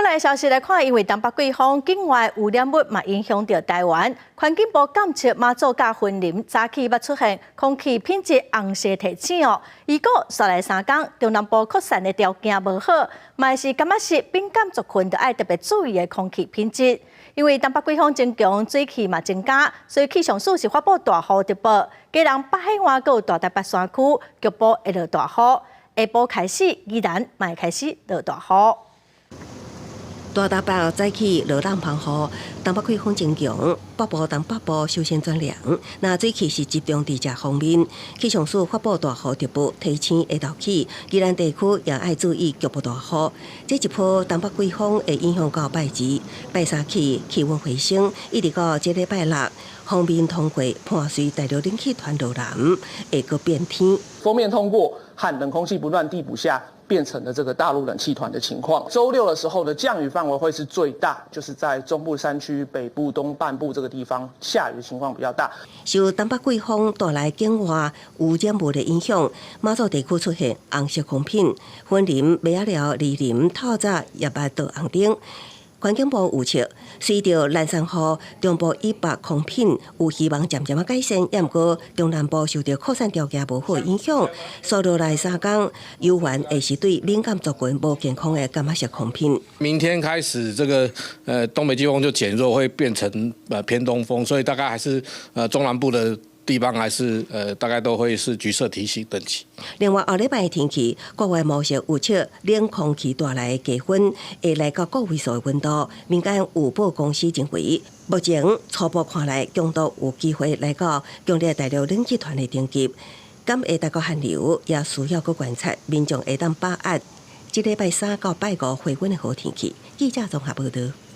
來消息來看，因為東北季風境外污染物嘛影響著台灣，環境部監測馬祖佮雲林早起捌出現空氣品質紅色提醒哦。預告紲來3工，中南部擴散的條件無好，嘛是感覺是敏感族群著愛特別注意的空氣品質。因為東北季風增強，水汽嘛增加，所以氣象署是發布大雨特報，基隆北海岸閣有大台北山區局部會落大雨，下晡開始宜蘭嘛會開始落大雨。大台北早起落冷風雨，東北季風增強，北部、東北部首先轉涼。那水汽是集中佇這方面，氣象署發布大雨特報，提醒下晝起，宜蘭地區也愛注意局部大雨。這一波東北季風會影響到拜二、拜三起氣溫回升，一直到這禮拜六，鋒面通過，伴隨大陸冷氣團落南，會閣變天。鋒面通過和冷空氣不斷遞補下，變成了這個大陸冷氣團的情況。週六的時候的降雨範圍會是最大，就是在中部山區、北部東半部這個地方下雨的情況比較大。受東北季風帶來境外污染物的影響，馬祖地區出現紅色空品，雲林、麥仔寮、二林透早也捌到紅燈。環境部預測，隨著蘭山號中部以北空品有希望漸漸仔改善，也毋過中南部受著擴散條件無好影響，紲落來3工猶原會是對敏感族群無健康的柑仔色空品。明天開始，這個東北季風就減弱，會變成偏東風，所以大概還是中南部的地方還是大概都會是橘色提醒等級。另外，後禮拜的天氣，國外模式預測冷空氣帶來的低溫會來到個位數的溫度。民間預報公司認為，目前初步看來，強度有機會來到強烈大陸冷氣團的等級。敢會帶國寒流，也需要閣觀察，民眾會當把握這禮拜三到拜五回溫的好天氣。記者綜合報道。